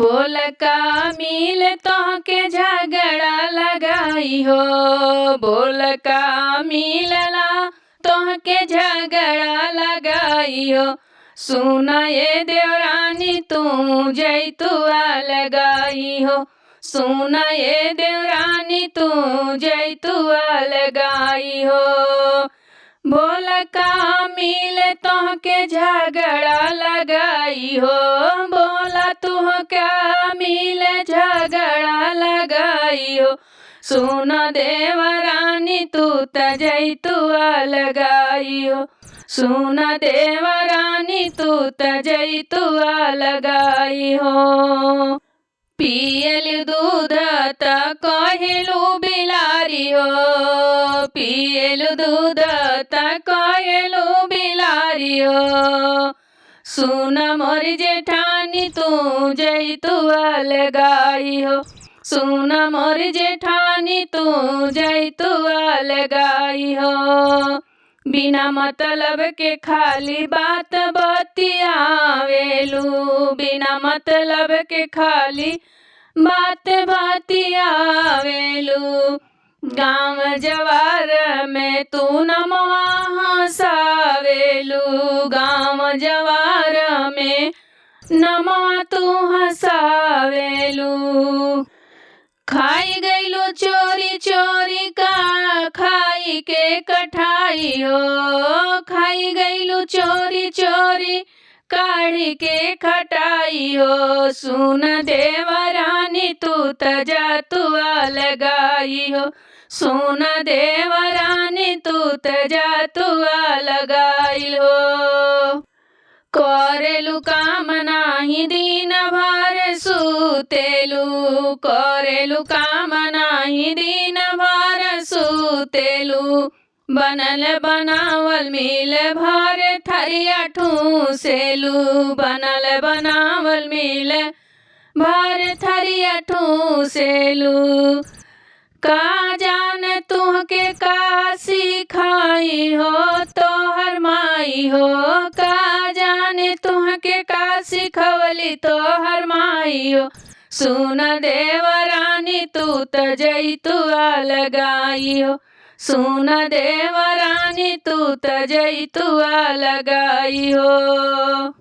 बोल का मिल तोहके झगड़ा लगाई हो, बोल का मिलला तोहके झगड़ा लगाई हो। सुना ये देवरानी तू जैतुआ लगाई हो, सुना ये देवरानी तू जैतुआ लगाई हो। बोल का मिल तोहके झगड़ा लगाई हो, बोला तुह क्या मिल झगड़ा लगाई हो। सुन देवरानी तू त जैतुआ लगाई हो, सुन देवरानी तू त जैतुआ लगाई हो। पियल दूध त कहेलू बिलारी हो, पियल दूध त कहेलू बिलारी हो। सुन मोर जेठानी तू जैतुआ लगाई हो, सुन मोर जेठानी तू जैतुआ लगाई हो। बिना मतलब के खाली बात बतियावेलू, बिना मतलब के खाली बात बतियावेलू। गाँव जवार में तू नमवा हंसावेलू, गाँव जवार में नमवा तू हंसावेलू। खाई गईलू चोरी चोरी का खाई के कठाई हो, खाई गईलू चोरी चोरी काढ़ी के खटाई हो। सुन देवरानी तू त जातुआ लगाई हो, सुन देवरानी तू त जातुआ लगाई हो। करेलू काम नाही दिन भर सुतेलू, करेलू काम नाही दिन भर सुतेलू। बनल बनावल मिल भर थरिया ठूसेलू, बनल बनावल मिल भर थरिया ठूसेलू। का जान तुहके का सिखाई हो तोहर माई हो, का जाने तुहके का सिखवली तोहर माई हो। सुन देवरानी तू त जैतुआ लगाई हो, सुन देवरानी तू त जैतुआ लगाई हो।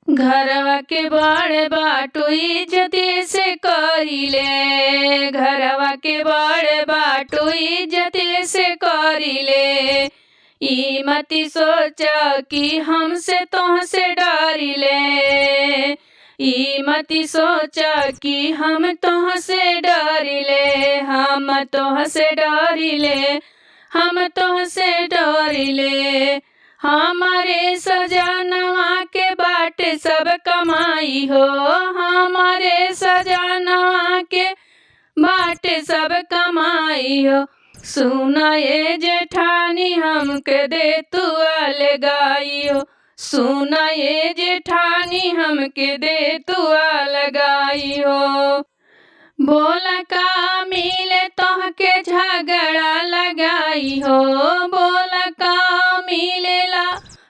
घरवा के बड़े बाटू इज्जती से करिले, घरवा के बड़े बाटू इज्जती से करिले। ई मती सोच कि हमसे तोहसे डरिले, ई मती सोच कि हम तोहसे डरिले। हम तोहसे डरिले, हम तोहसे डरिले। हमारे सजनवा के बाट सब कमाई हो, हमारे सजनवा के बाट सब कमाई हो। सुना ये जेठानी हमके दे तुआ लगाई हो, सुना ये जेठानी हमके दे तुआ लगाई हो। बोला का मिले तोहके झगड़ा लगाई हो, बोला का मिलेला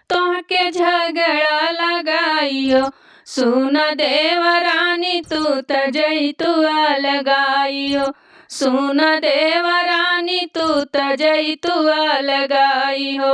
तोहके झगड़ा लगाई हो। सुन देवरानी तू त जैतुआ लगाई हो, सुन देवरानी तू त जैतुआ लगाई हो।